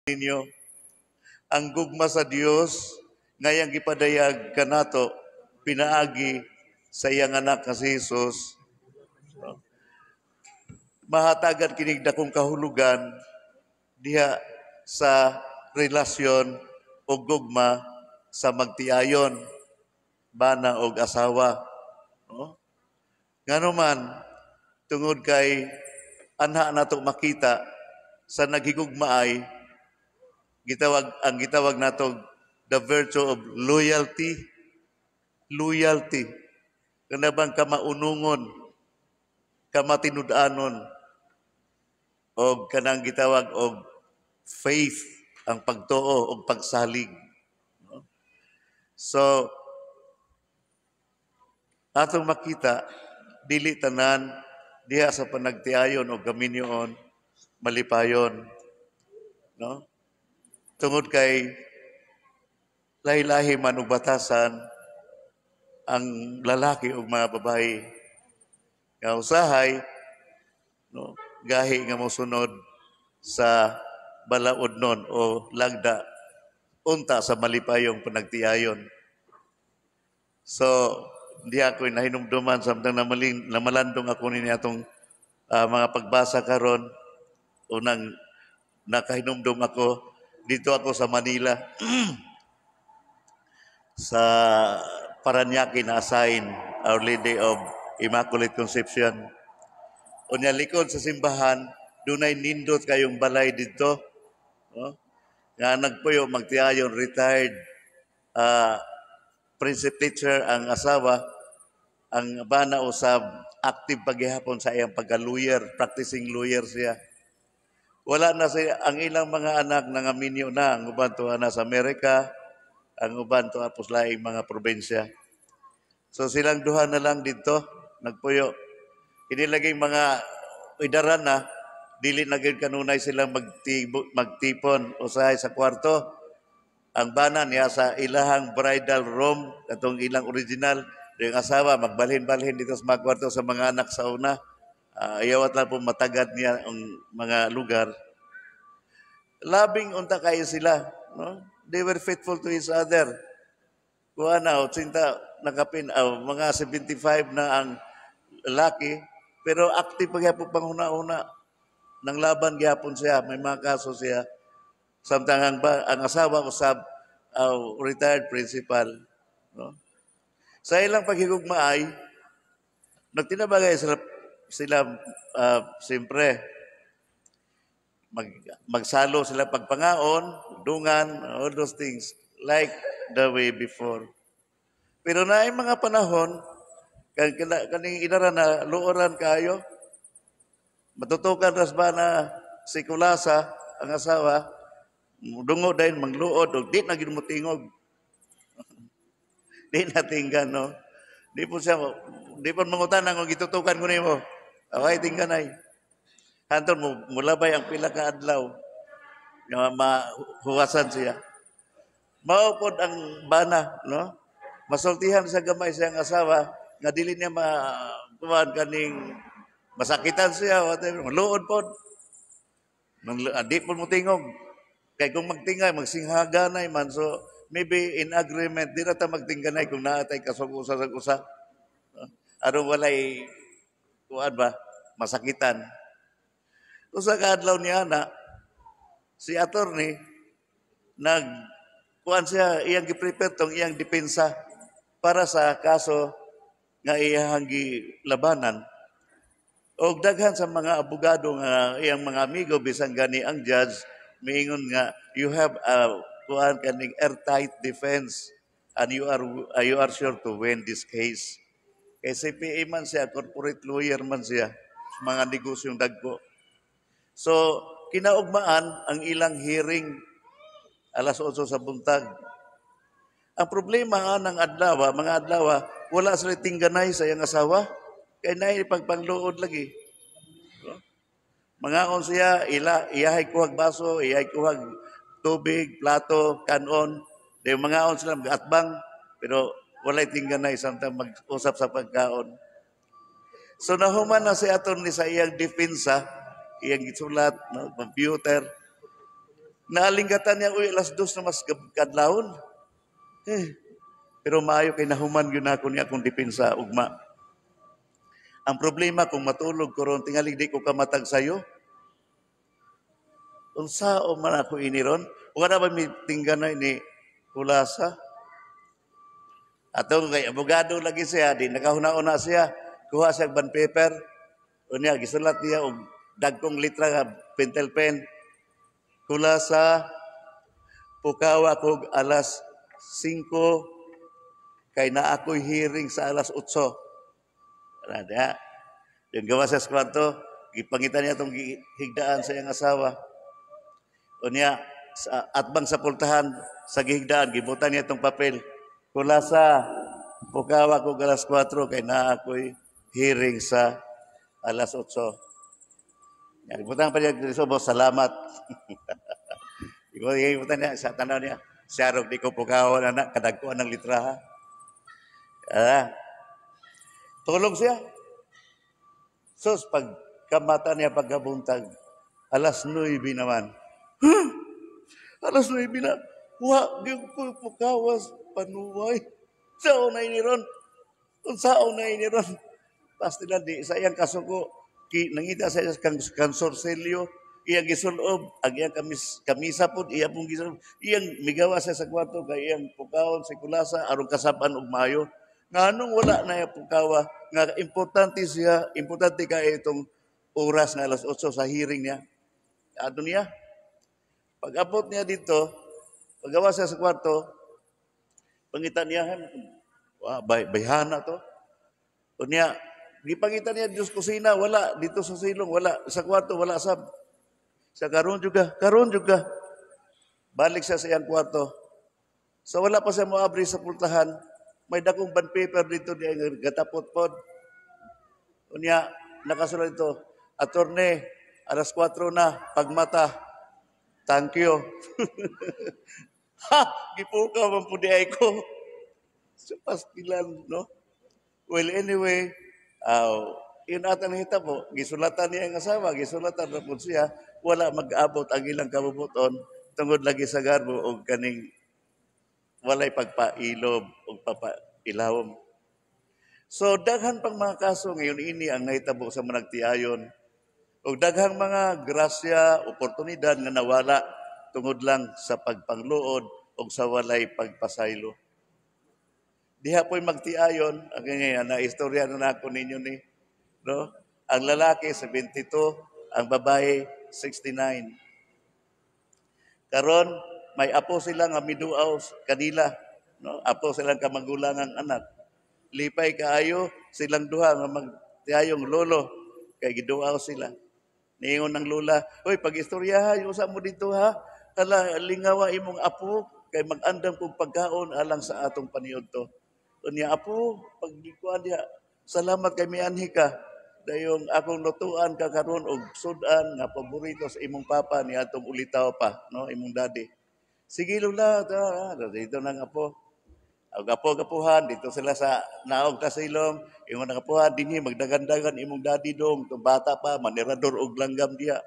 Ninyo ang gugma sa Dios nga iyang gipadayag kanato pinaagi sa iyang anak nga si Jesus, mahatagan kinig dakong kahulugan diha sa relasyon o gugma sa magtiayon, bana og asawa, no? Ngano man, tungod kay anha nato makita sa naghigugmaay gitawag ang gitawag nato the virtue of loyalty. Loyalty, kana bang kamaunungon, kamatinud-anon, og kanang gitawag og faith, ang pagtuo og pagsalig, no? So atong makita, dili tanan diha sa panagtiayon o gaminyoon malipayon, no? Tungod kay lahi-lahi man og batasan ang lalaki ug mga babae nga usahay, no, gahi nga mosunod sa balaodnon o lagda unta sa malipayong panagtiayon. So di ako nahinumduman samtang namaling namalandong ako nini atong mga pagbasa karon. Unang nakahinumdum ako, dito ako sa Manila, sa Paranaque na assign, Our Lady of Immaculate Conception. Unya likod sa simbahan, dunay nindot kayong balay dito, no? Nga nagpuyo magtiayon, retired principal teacher ang asawa, ang bana usab active paghihapon sa iyang pagka-lawyer, practicing lawyer siya. Wala na siya, ang ilang mga anak nangaminyo na, ang uban tuwa na sa Amerika, ang uban tuwa pos laing mga probinsya. So silang duha na lang dito, nagpuyo. Kini laging mga idaran na, dili na gyud kanunay silang magtipon usahay sa kwarto. Ang bana niya sa ilahang bridal room, katong ilang original, yung asawa magbalhin-balhin dito sa mga kwarto sa mga anak sa una. Iyawat lang po matagad niya ang mga lugar. Labing unta kayo sila, no? They were faithful to each other. Kuha na, 80, nakapin, oh, mga 75 na ang lalaki, pero active pa gyapon panghuna-una. Nang laban gyapon siya, may mga kaso siya. Samtang ang asawa usab retired principal. No? Sa ilang paghigugmaay, nagtinabagay sila, siyempre, magsalo sila pagpangaon, dungan, all those things, like the way before. Pero na mga panahon, kaning idara na luoran kayo, matutukan ras ba na si Kulasa, ang asawa, dungo dahil mangluod, og di na gid mo tingog. Di na tinggan, no? Di po siya, di po mangutan ang gitutukan ko nimo. Away tinggan ay. Hantod mo mulabay ang pila ka adlaw nga mahuwasan siya. Mao pod ang bana, no? Masultihan sa gamay siyang asawa nga dili niya ma kuan kaning masakitan siya, whatever. Luod pod. Di pod mo tingog. Kay kung magtingay, magsinghaganay man. So, maybe in agreement, di na ta magtingganay kung naa tay kasog usa sa usa. Aron walay kuan ba, masakitan. Usa ka adlaw niya na si attorney nag kuan siya, iyang gi-prepare tong iyang depensa para sa kaso nga iyang gilabanan. Og daghan sa mga abogado nga iyang mga amigo, bisan gani ang judge miingon nga you have a kuan kaning airtight defense and you are sure to win this case. Kay CPA man siya, corporate lawyer man siya, sa mga negosyong dagko. So, kinaugmaan ang ilang hearing alas 8 sa buntag. Ang problema nga ng adlaw, mga adlaw, wala sila tingganay sa iyang asawa. Kay naay pagpangluod lagi. No? Mangaon siya, ila, iyahay kuhag baso, iyahay kuhag tubig, plato, kanon. Di mangaon sila, mag-atbang, pero walay tingganay samtang mag-usap sa pagkaon. So nahuman na si attorney sa iyang depensa, iyang gisulat, no, computer. Naalinggatan niya, uy, 2:00 na mas kadlawon. Eh, pero maayo kay nahuman gyud nako niya akong depensa ugma. Ang problema, kung matulog ko ron, tingali di ko kamatag sayo. Unsa o man ako ini ron? Wala ba may tingganay ni Kulasa? Ato kay abogado lagi siya, di nakahuna-una siya. Kuha siya bond paper. Unya gisulat niya og dagkong litra nga pentel pen. "Kulasa, pukawa kog 5:00 kay naa ako'y hearing sa 8:00." Ana diha. Yung gawa sa kwarto, gipangita niya itong higdaan sa iyang asawa. Unya, sa atbang sa pultahan sa gihigdaan, gibutan niya itong papel. "Kulasa, pukawa ko 4:00 kay naa ako'y hearing sa 8:00." Yan, gibutan pa niya diri sa ubos, "Salamat." Gibutan niya sa tanaw niya, siya rog di ko pukawan anak, kadagkuan ng litraha. Ah, tulog siya. Sus, pag kamata niya pagkabuntag, 9:00 naman. Huh? 9:00 na. Wa, di ko pukawas, panuway. Sao na ini ron? Unsaon na ini ron? Pasti na di sa iyang kasuko, ki, nangita sa iyang kansorselyo, iyang gisulob, ang iyang kamisa pod, iya pong gisulob, iyang migawa siya sa kwarto, kay iyang pukawon si Kulasa, aron kasaban og maayo. Nganong wala na iya pukawa, nga importante siya, importante kay itong oras nga 8:00 sa hearing niya. Ato niya, pag-abot niya dito, paggawa siya sa kwarto, pangita niya, wah, bayhana to. Unya, gipangita niya dito sa kusina, wala. Dito sa silong, wala. Sa kwarto, wala sab. Sa karon juga, karon juga. Balik siya sa iyang kwarto. So wala pa siya moabri sa pultahan, may dakong bond paper dito diya nga gatapot pod. Unya, nakasulat dito, "Attorney, 4:00 na, pagmata, thank you." Ha! Gipukaw man po di ay ko. Sa pastilan, no? Well, anyway, yun ata nahitabo, gisulatan niya ang asawa, gisulatan na po siya, wala mag-abot ang ilang kabubuton tungod lagi sa garbo o kaning walay pagpailob o papailawom. So daghan pang mga kaso ngayon ini ang nahitabo sa managtiayon. O daghang mga grasya, oportunidad nga nawala tungod lang sa pagpangluod o sa walay pagpasaylo. Diha po'y magtiayon, ang ganyan, na istorya na nako ninyo ni, no? Ang lalaki 72, ang babae 69. Karon may apo sila nga miduaw kanila, no? Apo silang kamagulangang anak. Lipay kaayo silang duha nga magtiayong lolo kay giduaw sila. Niingon ng lola, "Hoy, pag-istoryaha yung usa mo dito ha. Kala lingawa imong apo kay mag-andam kog pagkaon alang sa atong paniudto." Unya, "Apo, pag diha, salamat kay mianhi ka. Dayong akong lutuan ka karon og sudan nga paborito sa imong papa ni atong ulitaw pa, no, imong daddy." "Sige lola, ta, dito na nga apo." Ang apo kapuhan dito sila sa naog kasilong, ingon ang kapuhan, "Dinhi magdagandagan imong daddy dong, tong bata pa manirador og langgam diha.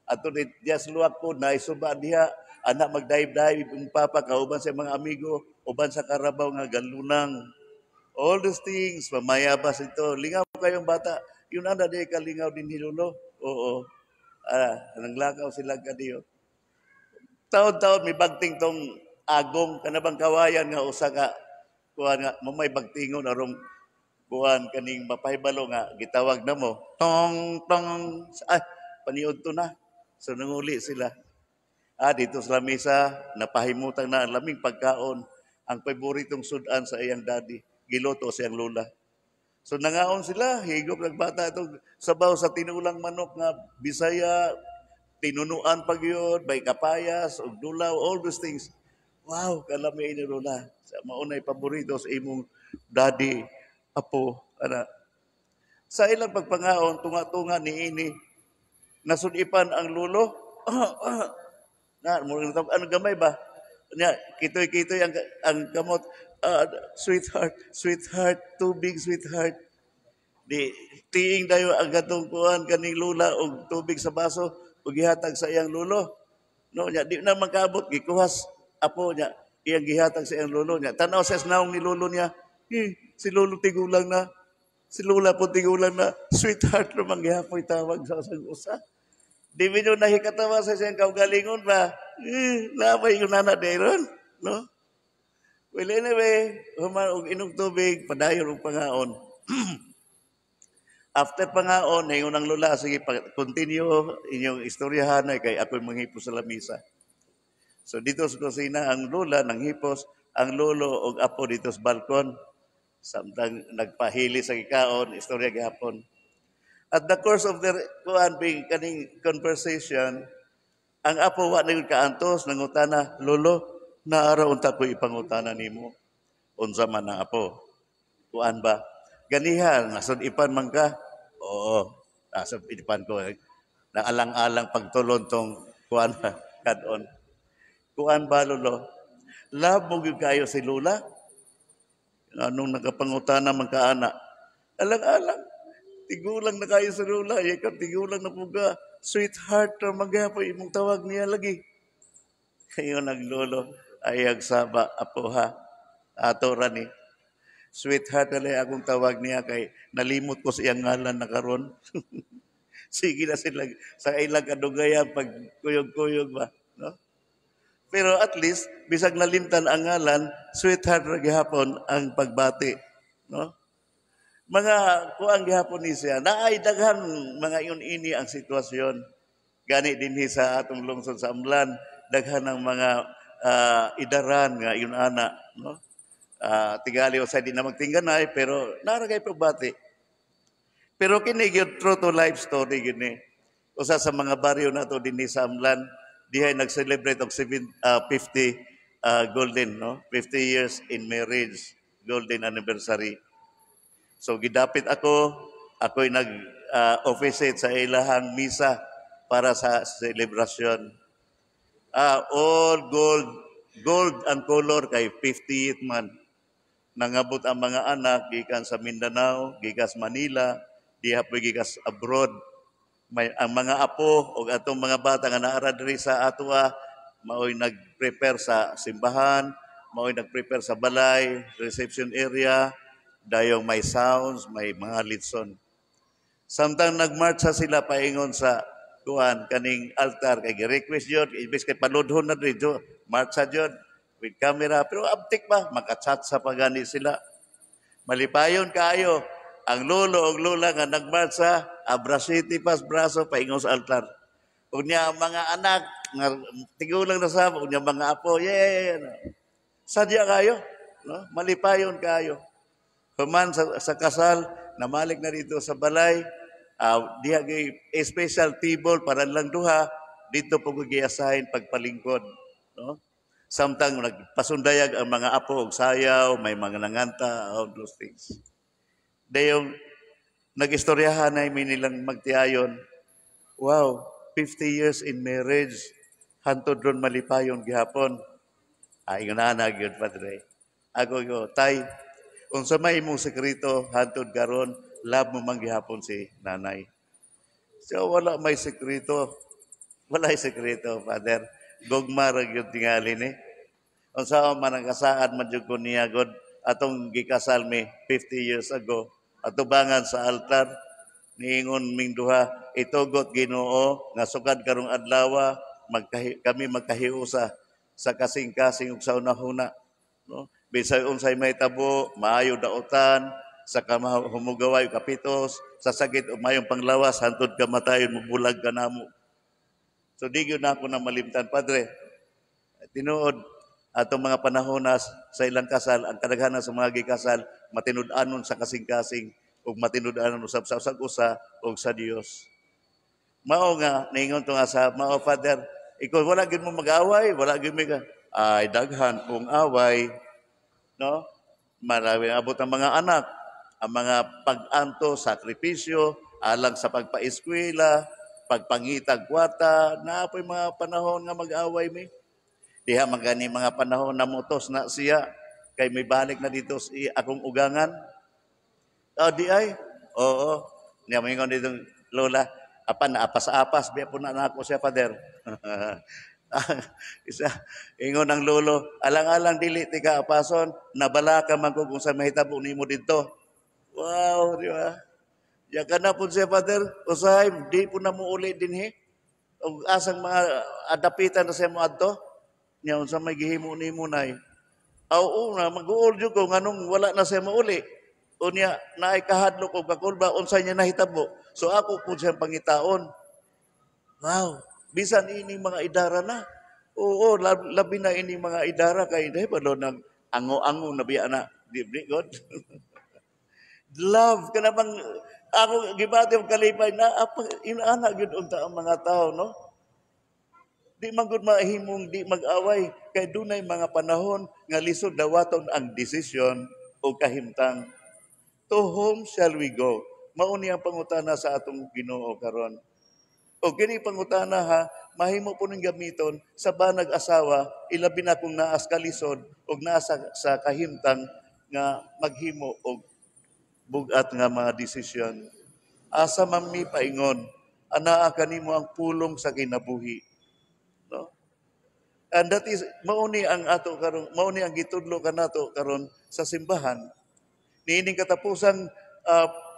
Ato di diha sa luwak ko naisuba diha, anak magdive-dive imong papa kauban sa mga amigo, uban sa karabaw nga galunang." All these things, mamayabas ito. "Lingaw kayong bata." "Yun ana di kalingaw din hilolo." "Oo." Ah, nanglakaw sila kadiyo. Taon-taon may bagting tong agong kanabang kawayan nga usa ka kuan nga mamay bagtingon arong kuan kaning mapahibalo nga gitawag na mo. Tong tong, ay, paniud to na. So nanguli sila. Ah, dito sa lamisa napahimutan na ang laming pagkaon, ang paboritong sudan sa iyang daddy, giluto sa iyang lola. So nangaon sila, higop nagbata itong sabaw sa tinulang manok nga Bisaya, tinunuan pag yun, may kapayas, ug dulaw, all those things. "Wow, kalami ini lola. Sa maunay paborito sa imong daddy, apo," ana. Sa ilang pagpangaon, tunga-tunga ni ini, nasudipan ang lulo. Ah, ah. Na, ano gamay ba? Nya, kitoy-kitoy ang kamot. "Ah, sweetheart, sweetheart, tubig, sweetheart." Di tiing dayo ang katong kuan kaning lula og tubig sa baso ug gihatag sa iyang lulo. No, nya di na magkaabot, gikuhas apo niya, iyang gihatag sa iyang lolo niya. Tanaw sa naong ni lolo niya, "Eh, si lolo tigulang na, si lola po tigulang na, sweetheart naman gihapoy tawag sa usag usa." Di mo nahikatawa sa siyang kaugalingon ba? Eh, labay yung nana deron, no? Well, anyway, human og inom tubig, padayon og pangaon. After pangaon, ingon ang lola, "Sige, continue inyong istoryahan ay kay ako'y manghipos sa lamisa." So dito sa kusina ang lola nanghipos, ang lolo og apo dito sa balkon. Samtang nagpahili sa gikaon, istorya gihapon. At the course of their kuan being kaning conversation, ang apo wa na kaantos, nangutana, "Lolo, naa ra unta ko ipangutana nimo." "Unsa man ang, apo?" "Kuan ba? Ganiha, nasud-ipan man ka?" "Oo, nasud-ipan ko." Naalang-alang pagtulon tong kuan kadon. "Kuan ba, lolo? Love mo gyud kayo si Lola?" Anong nakapangutana man ka ana? Alang-alang. Tigulang na kayo sa Lola. Ikaw tigulang na po ka. Sweetheart, magyapon imong tawag niya lagi. Kayo naglolo, ayag saba, apo ha. Ato ra ni. Sweetheart na akong tawag niya kay nalimot ko sa iyang ngalan na karon. Sige na sila sa ilang kadugayan pag kuyog-kuyog ba, no? Pero at least bisag nalimtan ang ngalan, sweetheart ra gihapon ang pagbati, no? Mga kuang gihapon ni siya, naay daghan mga ingon ini ang sitwasyon. Gani dinhi sa atong lungsod sa Amlan, daghan ng mga idaran nga ingon ana, no? Tingali sa di na magtingganay pero naa ra kay pagbati. Pero kini gyud true to life story gini. Usa sa mga baryo nato dinhi sa Amlan, dihay nag-celebrate og 7, 50 golden, no? 50 years in marriage, golden anniversary. So gidapit ako, ako'y nag officiate sa ilahang misa para sa celebration. All gold, gold ang color kay 50th man. Nangabot ang mga anak gikan sa Mindanao, gikan sa Manila, diha po gikan sa abroad. May ang mga apo o atong mga bata nga naara diri sa atoa mao'y nag-prepare sa simbahan, mao'y nag-prepare sa balay, reception area, dayong may sounds, may mga litson. Samtang nagmarcha sila paingon sa kuan kaning altar kay gi-request jud imbes kay paludhon na diri, marcha jud with camera, pero abtik ba makachat sa pagani sila. Malipayon kaayo ang lolo og lola nga nagmarcha, abrasiti pas braso paingon sa altar. Unya ang mga anak nga tigulang na sa, unya mga apo, yeah, sadya kayo, no? Malipayon kayo. Human sa kasal, namalik na dito sa balay, diha gyud special table para lang duha dito po giasahin pagpalingkod, no? Samtang nagpasundayag ang mga apo og sayaw, may mga nanganta, all those things. Dayong nag-istoryahan na mi nilang magtiayon. "Wow, 50 years in marriage, hantod ron malipayon gihapon." "Ay, nga na gyud, padre." Ako go, "Tay, unsa may imong sekreto hantod karon love mo man gihapon si nanay?" "So wala may sekreto. Wala sekreto, Father. Gugma ra gyud tingali ni. Unsa man ang kasaad man jud ko niya god atong gikasal mi 50 years ago. Atubangan sa altar, niingon ming duha, 'Itugot Ginoo nga sukad karong adlaw kami magkahiusa sa kasing-kasing ug sa hunahuna, no? Bisag unsay mahitabo, maayo daotan, sa humugaway kapitos, sa sakit o mayong panglawas, hantod kamatayon mubulag ka namo." So di gyud na ako na malimtan, padre. Tinuod atong mga panahon na sa ilang kasal, ang kadaghanan sa mga gikasal matinud-anon sa kasing-kasing ug matinud-anon usab sa usag usa ug sa Dios. Mao nga niingon to nga sa mao, "Father, ikaw wala gyud mo mag-away, wala gyud mi ka." Ay, daghan kung away, no? Marami abot ang mga anak, ang mga pag-anto, sakripisyo, alang sa pagpaeskwela, pagpangitag kwarta, naa po'y mga panahon nga mag-away mi. Diha man gani mga panahon na mutos na siya kay may balik na dito sa akong ugangan. Oh, di ay. Oo. Niya moingon dito lola, apan apas-apas biya po na nako siya, Father. Isa, ingon ang lolo, "Alang-alang dili tika apason, nabalaka man ko kung sa mahitabo nimo didto." Wow, di ba? Ya kana pud siya, Father, usahay di po na mo uli dinhi. Og asang mga adapitan na siya mo adto. Nya unsa may gihimo nimo, Nay? Aw una mag-uol jud ko nganong wala na siya mauli. Unya naay kahadlok og kakulba unsa niya nahitabo. So ako pud siyang pangitaon. Wow, bisan ini mga idara na. Oo, labi na ini mga idara kay di ba do nag ango-ango na biya na. Di di god. Love kana bang ako gibati og kalipay na apa inaana gyud unta ang mga tao, no? Di man gud mahimong di mag-away kay dunay mga panahon nga lisod dawaton ang desisyon o kahimtang. To whom shall we go? Mao ni ang pangutana sa atong Ginoo karon. O kini pangutana ha, mahimo po ning gamiton sa banag asawa, ilabi na kung naa sa kalisod og naa sa kahimtang nga maghimo og bugat nga mga desisyon. Asa man mi paingon, anaa kanimo ang pulong sa kinabuhi. No? And that is mao ni ang ato karon, mao ni ang gitudlo kanato karon sa simbahan. Niining katapusang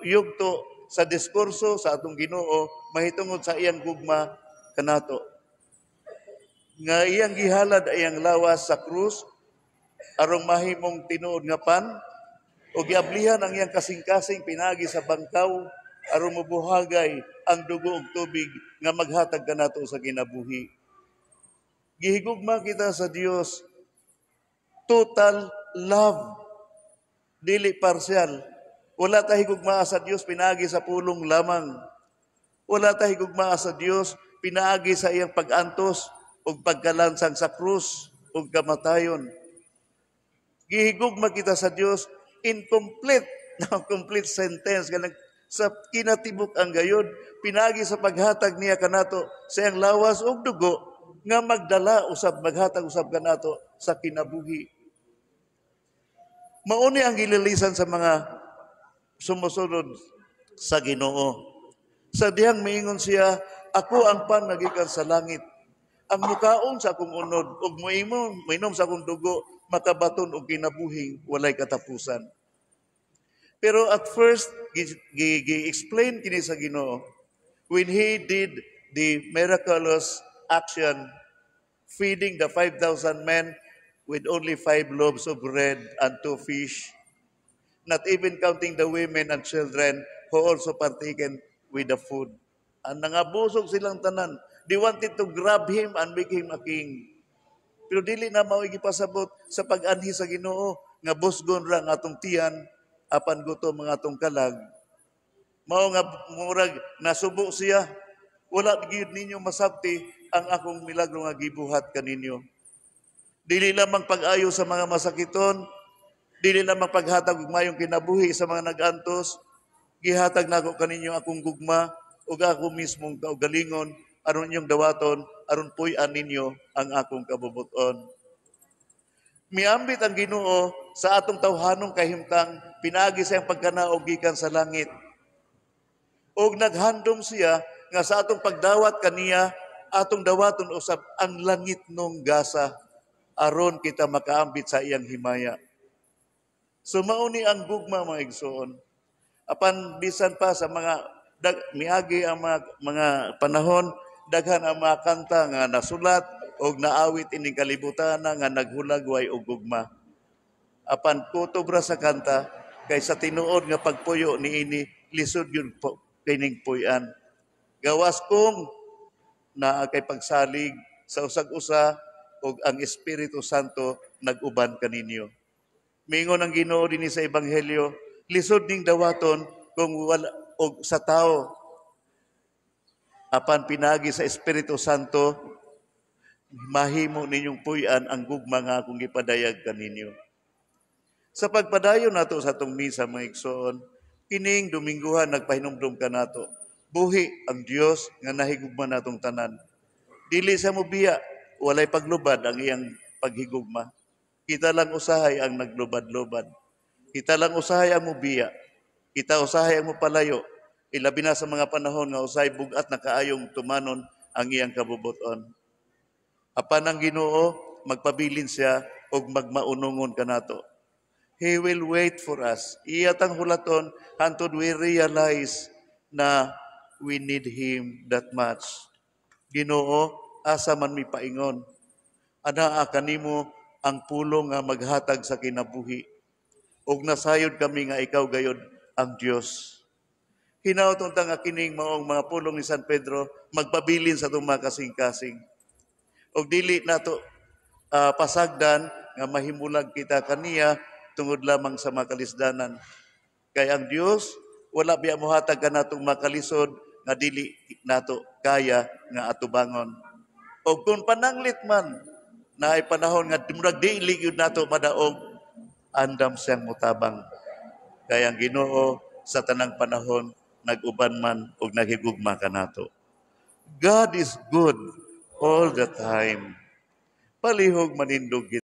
yugto sa diskurso sa atong Ginoo mahitungod sa iyang gugma kanato. Nga iyang gihalad ay ang lawas sa krus aron mahimong tinuod nga pan o giablihan ang iyang kasing-kasing pinagi sa bangkaw aron mabuhagay ang dugo ug tubig nga maghatag kanato sa kinabuhi. Gihigugma kita sa Dios, total love, dili partial. Wala ta higugmaa sa Dios pinaagi sa pulong lamang. Wala ta higugmaa sa Dios pinaagi sa iyang pag-antos ug pagkalansang sa krus ug kamatayon. Gihigugma kita sa Dios incomplete, no, complete sentence kanang sa kinatibuk ang gayod pinaagi sa paghatag niya kanato sa iyang lawas ug dugo nga magdala usab, maghatag usab kanato sa kinabuhi. Mao ni ang gililisan sa mga sumusunod sa Ginoo. Sa dihang miingon siya, "Ako ang pan nga gikan sa langit. Ang mukaon sa akong unod ug moinom sa akong dugo makabaton og kinabuhing walay katapusan." Pero at first gi-explain kini sa Ginoo when he did the miraculous action feeding the 5,000 men with only five loaves of bread and two fish, not even counting the women and children who also partaken with the food. Ang nangabusog silang tanan. They wanted to grab him and make him a king. Pero dili na mao gipasabot sa pag-anhi sa Ginoo nga busgon ra ang atong tiyan apan gutom ang atong kalag. Mao nga murag nasubo siya. Wala gyud ninyo masabti ang akong milagro nga gibuhat kaninyo. Dili lamang pag-ayo sa mga masakiton, dili lamang paghatag og mayong kinabuhi sa mga nag-antos, gihatag nako kaninyo akong gugma ug ako mismong kaugalingon aron inyong dawaton, aron puy-an ninyo ang akong kabubuton. Miambit ang Ginoo sa atong tawhanong kahimtang pinaagi sa iyang pagkanaog gikan sa langit. Og naghandom siya nga sa atong pagdawat kaniya, atong dawaton usab ang langitnong gasa aron kita makaambit sa iyang himaya. So mao ni ang gugma, mga igsoon. Apan bisan pa sa mga miagi ang mga panahon, daghan ang mga kanta nga nasulat og naawit ining kalibutan nga naghulagway og gugma. Apan kutob ra sa kanta kay sa tinuod nga pagpuyo niini lisod yun po kining puy-an. Gawas kung naa kay pagsalig sa usag-usa ug ang Espiritu Santo nag-uban kaninyo. Mingon ang Ginoo dinhi sa ebanghelyo, lisod ning dawaton kung wala og sa tao. Apan pinagi sa Espiritu Santo mahimo ninyong puy-an ang gugma nga akong gipadayag kaninyo. Sa pagpadayon nato sa atong misa, mga igsoon, kining Domingguhan nagpahinumdum kanato. Buhi ang Dios nga nahigugma natong tanan. Dili siya mobiya, walay paglubad ang iyang paghigugma. Kita lang usahay ang naglubad-lubad. Kita lang usahay ang mubiya. Kita usahay ang mupalayo. Ilabi na sa mga panahon nga usahay bugat na kaayong tumanon ang iyang kabubuton. Apan ang Ginoo, magpabilin siya og magmaunungon kanato. He will wait for us. Iya tang hulaton hantod we realize na we need Him that much. Ginoo, asa man mi paingon? Anaa kanimo ang pulong nga maghatag sa kinabuhi. Og nasayod kami nga ikaw gayod ang Dios. Hinaot unta nga kining maong mga pulong ni San Pedro magpabilin sa atong mga kasing-kasing. Og dili nato pasagdan nga mahimulag kita kaniya tungod lamang sa mga kalisdanan. Kay ang Dios wala biya mohatag kanatong makalisod nga dili nato kaya nga atubangon. Og kung pananglit man naay panahon nga murag dili gyud nato madaog, andam siyang mutabang. Kay ang Ginoo sa tanang panahon nag-uban man og naghigugma kanato. God is good all the time. Palihog manindog kita.